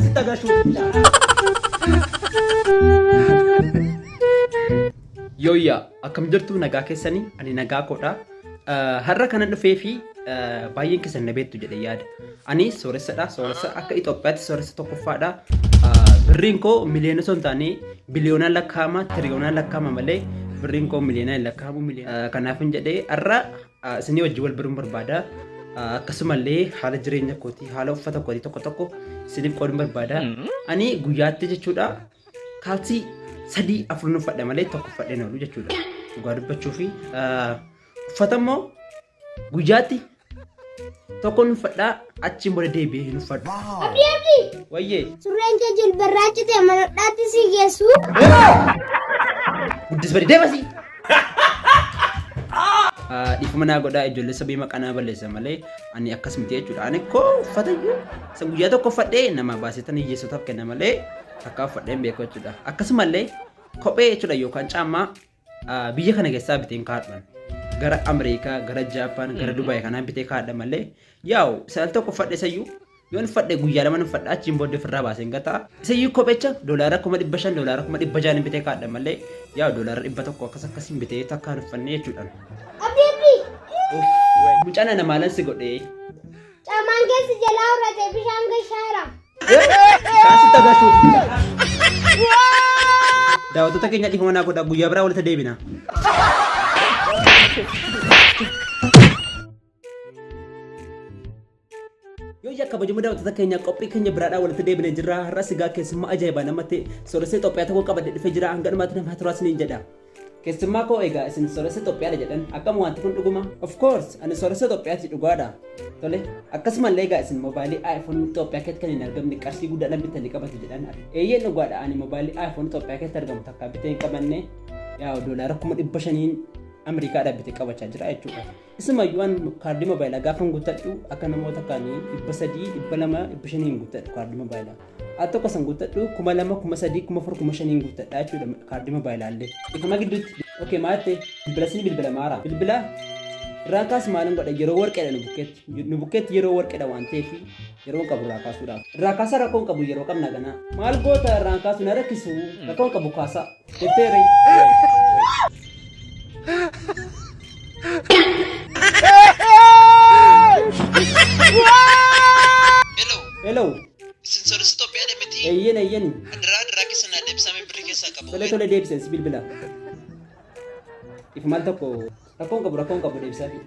Sitti agarsiisuuf. Yooyyaa akkam jirtu nagaa keessanii ani nagaa koodha. Har'a kanan dhufee fi baay'een keessan na beektu jedhee yaada. Ani sooressadha. Sooressa akka Itoophiyaatti sooressa tokkoffaadha. Birriin koo miliyoona osoo hin taane biliyoonaan lakkaa'ama, tiriyoonaan lakkaa'ama malee birriin koo miliyoonaan hin lakkaa'amu. Kanaafin jedhee har'a isinii wajjin wal baruun barbaada. Akkasumallee haala jireenya kootii, haala uffata kootii tokko tokko isiniif qooduun barbaada. Ani guyyaatti jechuudha kaalsii sadii afur uffadha malee tokko uffadhee hin oolu jechuudha. Dhugaa dubbachuu fi uffata immoo guyyaatti tokkoon uffadhaa achiin booda deebi'ee hin uffadhu. Abdii abdii! Wayyee Surreen kee jilbarraa cite mana hodhaatti si geessu. Guddis badi deebasii. Dhiifama naa godhaa ijoollee sabii maqaa naa balleessa malee ani akkas miti jechuudha. Ani koo uffata iyyuu isa guyyaa tokko uffadhee nama baasee tan hiyyeessotaaf kenna malee takkaa uffadhee hin beeku jechuudha. Akkasumallee kophee jechuudha yookaan caammaa biyya kana keessaa biteen kaadhan. Gara Ameerikaa, gara Jaappaan, gara Dubaay kanaan bitee kaadha malee yaa'u isa al tokko uffadhe isayyuu Yoon uffadhe guyyaa laman uffadha achiin booddee ofirraa baaseen gata. Isayyuu kophecha doolaara 500,000 doolaara 600,000 bitee kaadha malee yaa doolaara 100 akkas akkasiin bitee takkaan uffanne jechuudha. Abdii abdii! Uff mucaan ana maalan si godhee. Caamaan keessi jalaa urate bishaan gashaara. Bishaan sitti agarsiisuuf. Daawwattoota keenya dhiifama naa godhaa guyyaa biraa walitti deebina. Yoo yaa kabajamoo daawwattoota keenya qophii keenya biraadhaa walitti deebinee jirra. Har'a sigaa keessummaa ajaa'ibaa nama ta'e sooressa Itoophiyaa tokko qabadhe dhufee jira. Hanga dhumaatti nama turaa isiniin jedha. Keessummaa koo egaa isin sooressa Itoophiyaadha jedhan akkam wanti kun dhuguma? Of course ani sooressa Itoophiyaati dhugaadha. Tole akkasumallee egaa isin moobaayilii iPhone Itoophiyaa keessatti kan hin argamne qarshii guddaadhaan bitanii qabatu jedhan. Eeyyeen dhugaadha ani moobaayilii iPhone Itoophiyaa keessatti argamu takkaa bitee hin qabanne yaa doolaara 500,000 Ameerikaadhaa bitee qabachaa jira jechuudha. Isumayyuu an kaardii mobaayilaa gaafan guuttadhu akka namoota kaanii 300, 200, 500 guuttadhu kaardii mobaayilaa. Al tokko san guuttadhu 2000, 3000, 4000, 5000 guuttadha jechuudha kaardii mobaayilaa illee. Ifama gidduutti. Okay maatte bilbila sini bilbila maara. Bilbila irraan kaasu maalin godha yeroo warqeedha nu bukkeetti. Nu bukkeetti yeroo warqeedha waan ta'eef yeroo hin qabu irraa kaasuudhaaf. Irraa kaasaa rakkoo hin qabu yeroo qabna ganaa. Maal goota irraan kaasu na rakkisu rakkoo hin qabu kaasaa. Jetteere. Hello. Hello. Isin sooressa Itoophiyaadha miti? Eeyyen eeyyen. Adaraa adaraa keessa naa deebisaa mee birrii keessaa qabu. Tole tole deebisen si bilbila. If maal tokko rakkoon qabu rakkoon qabu deebisaa fi.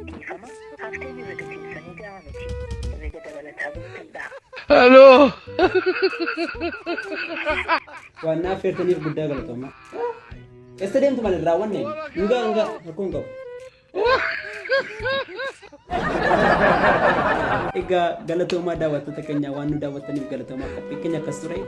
Dhiifama, hafteen herrega keessanii gahaa miti. Herrega dabalataa guuttadhaa. Hello. Waan na affeertaniif guddaa galatooma. Eessa deemtu maal hin raawwanne? Hingaa hingaa rakkoo hin qabu. Egaa galatoomaa daawwattoota keenya waan nu daawwattaniif galatoomaa qophii keenya akkas ture.